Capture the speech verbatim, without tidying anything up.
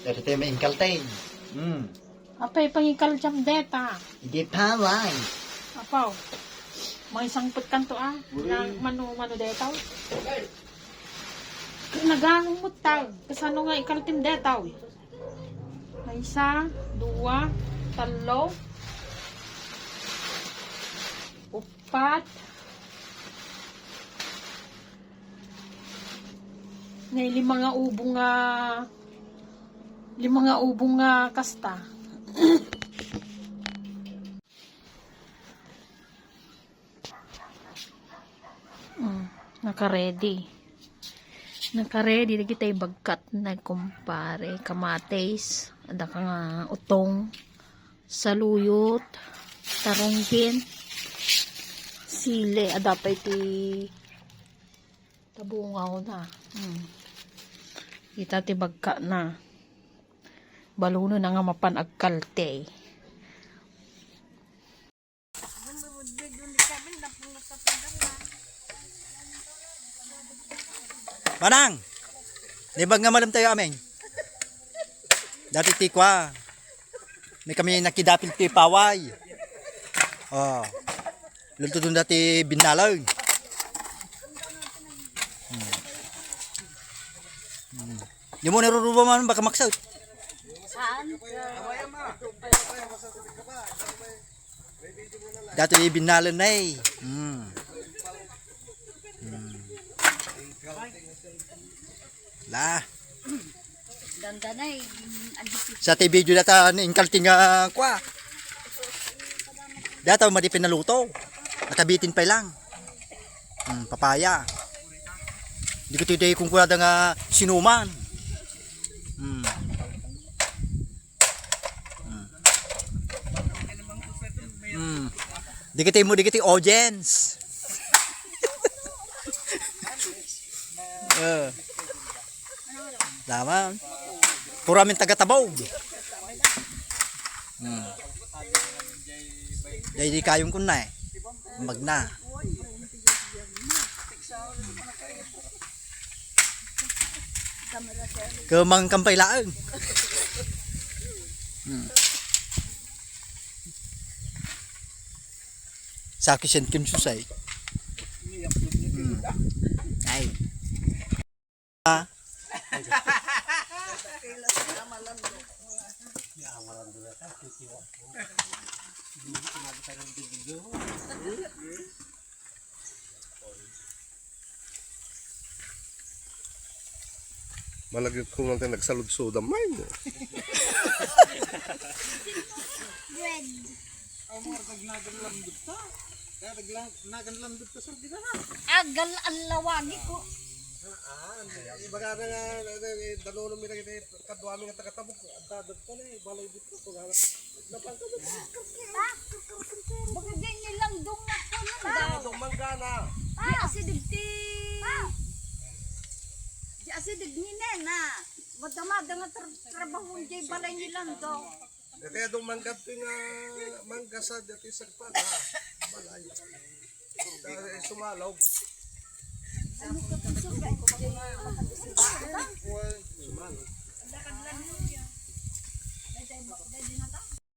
Dagitoy maingkalteng. Hmm. Apay, pangikaltiam deta. Idi paway. Apaw. Maisangpet kanto, a. Nga mano-mano deta. Nagangumot tayo. Kasano nga ikaltim deta? Maysa, dua, tallo, upat. Nay lima nga ubong nga, lima nga ubong nga kasta. Mm, naka-ready. Naka-ready dagiti bagkatna, kumpare. Kamatis, adda ka nga utong, saluyot, tarungkin, sili, adda pay ti tabungawna. Mm. Ita ti bagkatna. Balonenna nga mapan agkalte. Manang! Naimbag nga malem tayo, aming. Dagiti kua. May kami nakidapil ti paway. Oh. Lultutun dati binnaleng. Hmm. Hmm. Di mo naruruba man, baka maksaw. Saan? Dati binnaleng na eh. Hmm. Hmm. La. Dandanay, agipit. Sa ti video data ni ingkalting nga kua. Data madi pinaluto. Nakabitin pay lang. Hmm, papaya. Di ko ti kung kunada nga sinuman. Hmm. Hmm. Hmm. Dagiti mo, dagiti audience. Eh. Tama. Puro amin taga Tabog. Hmm. Dahil di kayong kunay. Magna. Kemang kampay laeng. Hmm. Sa akin, Saint Kim Susay. Hmm. Ay. Ah. Malagip ko lang tayo nagsaludsodan, man. Bread. Ang mga nagnagan lang dito. Kaya nagla-, nagan lang dito, sir, di ba na? Agal ang lawagi ko. Ah, ah, iba nga na nga, na, na, eh, danunong mi na kita, eh, kaduami nga taga-Tabog, ang dadagtan eh, balay dito, kung ano. Baka di nilang dong na po nun. Ah, dong manggana. Di asideg ti. Di asideg ni Nena. Madamada nga tra-, trabaho di balay ni Lando. Kaya dong mangga ti nga mangga sa dati sagpa na. Balay. Sa sumalaw. Sumalaw.